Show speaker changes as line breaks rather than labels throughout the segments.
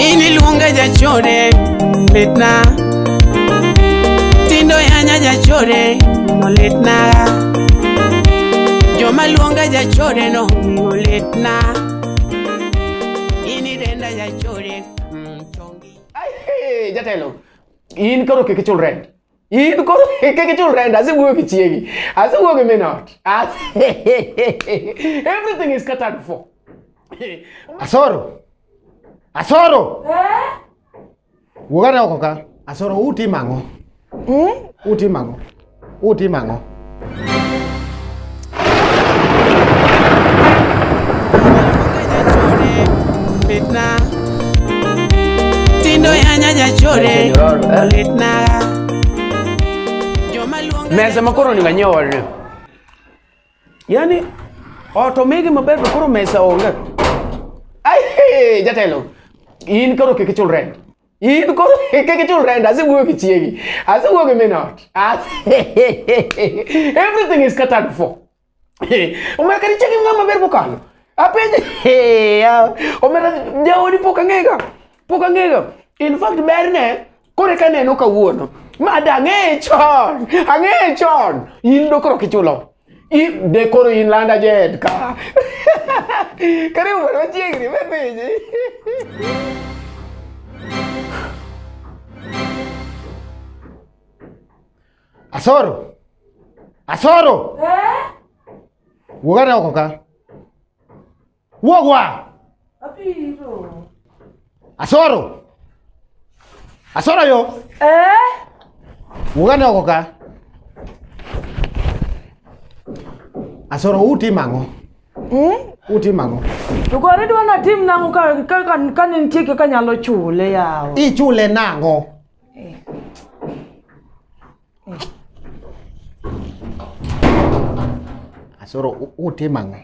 In iluonga jachode litna. Tindo yanya jachode no litna. Joma luonga jachode no litna. In idenda jachode chongi.
Ai, jatelo, in koro kik ichul rent. In koro kik ichul rent, asewuoyo gi chiegi. Asewuoyo gi min ot. Everything is catered for.
Asoro! Asoro! Eh? Wuog ane oko ka. Asoro, utimo ang'o? Hmm? Utimo ang'o? Utimo ang'o?
Litna. Tindo yanya jachode litna. Joma luonga
Mesa ma koro onego anyiew odni. Yaani ot omigi maber to koro mesa onge. Ai, jatelo, in koro kik ichul rent. In koro kik ichul rent, asewuoyo gi chiegi. Asewuoyo gi min ot. Everything is catered for. Omera kata chiegi ng'ama ber mokalo. Apenje, omera jaodi pok ang'ega. Pok ang'ega. In fact berne koro eka aneno kawuono. Ma da ang'eye chon. Ang'eye chon. In do koro kichulo. De koro in landa jet ka. Karibu bwana machiegni, ber penji.
Asoro! Asoro!
Eh?
Wuog ane oko ka. Wuog wa!
Abiro.
Asoro! Asoro yo!
Eh?
Wuog ane oko ka. Asoro utimo ang'o?
Hmm?
Utimo ang'o?
To koro idwa natim nang'o ka ne nitie kaka nyalo chule yawa?
Ichule nang'o?
Eh.
Asoro utimo ang'o?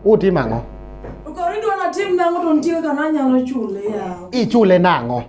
Utimo ang'o?
To koro idwa natim nang'o to nitie kaka nanyalo chule yawa?
Ichule nang'o?